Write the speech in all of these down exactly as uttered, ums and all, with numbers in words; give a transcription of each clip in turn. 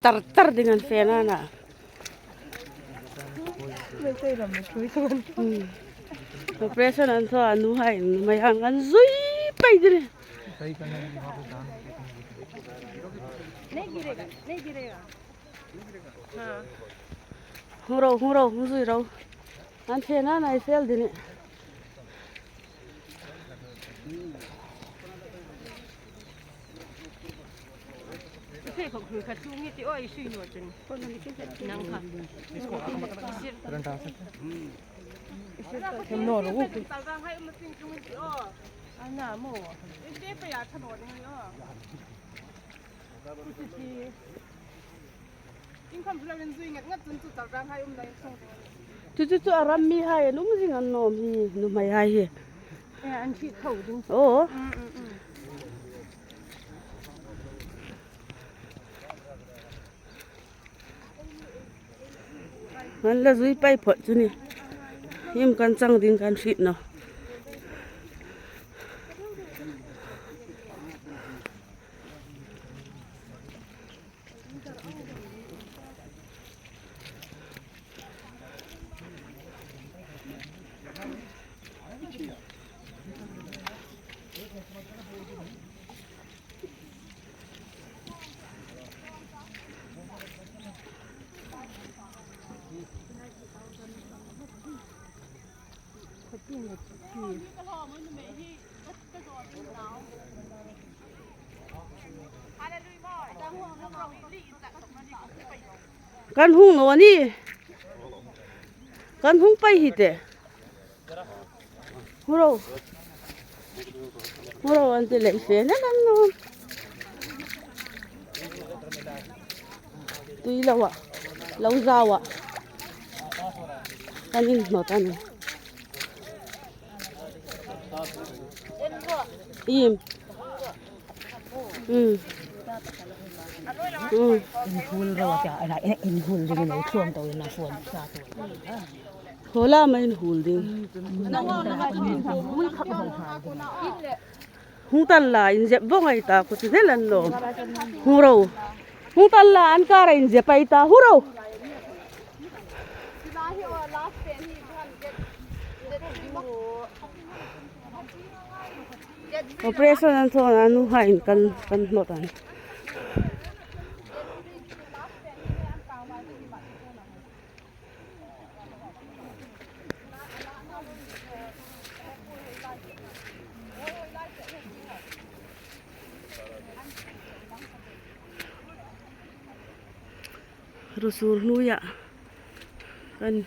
Tar tar ding an fe na na. Hmm. Operation an thaw a, nuhai nuhmei hang an zui pei ding. Hung ro, hung ro, hung zui ro. An fe na na ei fel ding. Thei khawk hrui khat chu ngi ti aw, i sui naw chun. Nang kha. Isir. Isir. Kem naw ro. Chal rang hai um a sing chung ti aw. Ana mo. Ente pe ya tha naw ding aw. Chu chu chu a ram mihai an um zing an nawm hi, nuhmeihai hi. Eh, an thi tho ding. Aw. Mm, mm, mm. An la zui pei phot chu ni. Him kan chang ding kan hriet naw. Kan hung naw ni. Kan hung pei hi te. Hung ro. Hung ro an ti lei fe na kan naw. Tui lo a. Lo zau a. Kan inhnawt a ni. Im. Mm. Mm. Inhul ro ta, ala, inhul ding nei chuam to na phone sa to. Hola ma inhul ding. Hung tan la, inzep vawng ei ta, ko chu ne lan lo. Hung ro. Hung tan la, an kara inzep ei ta, hung ro. Operation an thaw a, nuhaiin kan, kan hnawt an. Ruosur hnuoia kan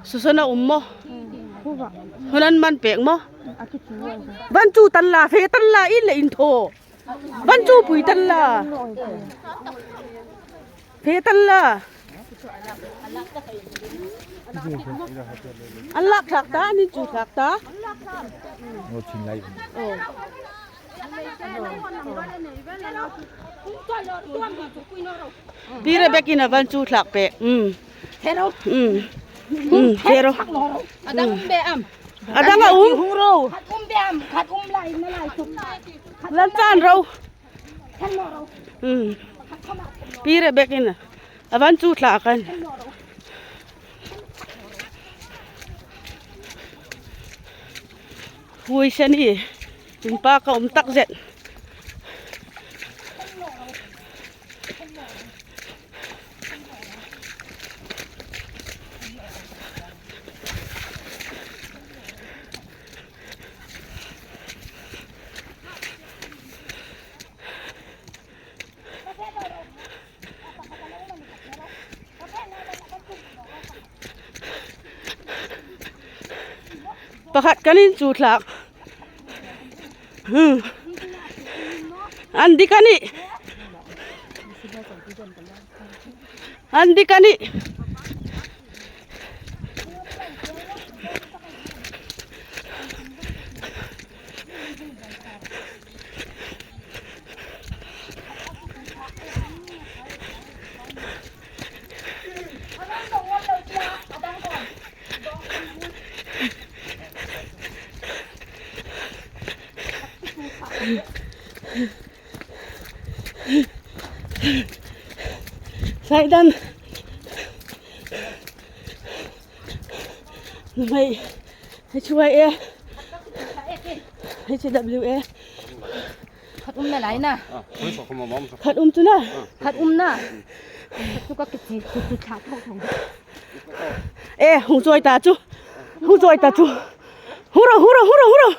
Susan a um maw? Hun an man pek maw? Van chu tan la, fe tan la, in le in thaw. Van chu pui tan la. Fe tan la. An lak thlak ta, an in chu thlak ta. Aw. Pi Rebecca-in a van chu thlak pek. Mm. Mm. Mm, thero. A dang um be am. A dang a um. Hung ro. Khat um be am, khat um lai, na lai chu. Lan chan ro. Mm. Pi Rebecca-in a van chu thlak an. Hui, sani, inpak a um tak zet. Pakhat kan in chu thlak. Hmm. An dik a nih. An dik a nih. Kaidan. Nuhmei. H Y A. H W A. Khat um na lai na. Khat um chu na. Khat um na. Chu ka kichi, chu chu thak thok thok. E, hung chawi ta chu. Hung chawi ta chu. Hung ro, hung ro, hung ro, hung ro.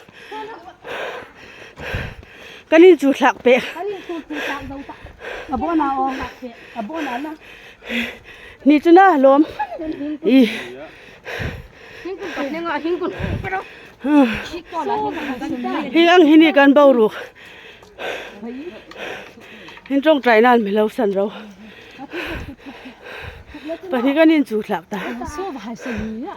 Kan inchuk thlak pek. Kan inchuk thlak zo ta. A bona o. A bona na. Ni chu na lawm. I. Hing kun pat nenga, hing kun. Hi ang hi ni kan boruok. Hin ṭawngṭai nan mi lo san ro. Pahni kan inchuk thlak ta. So vai so ni ya.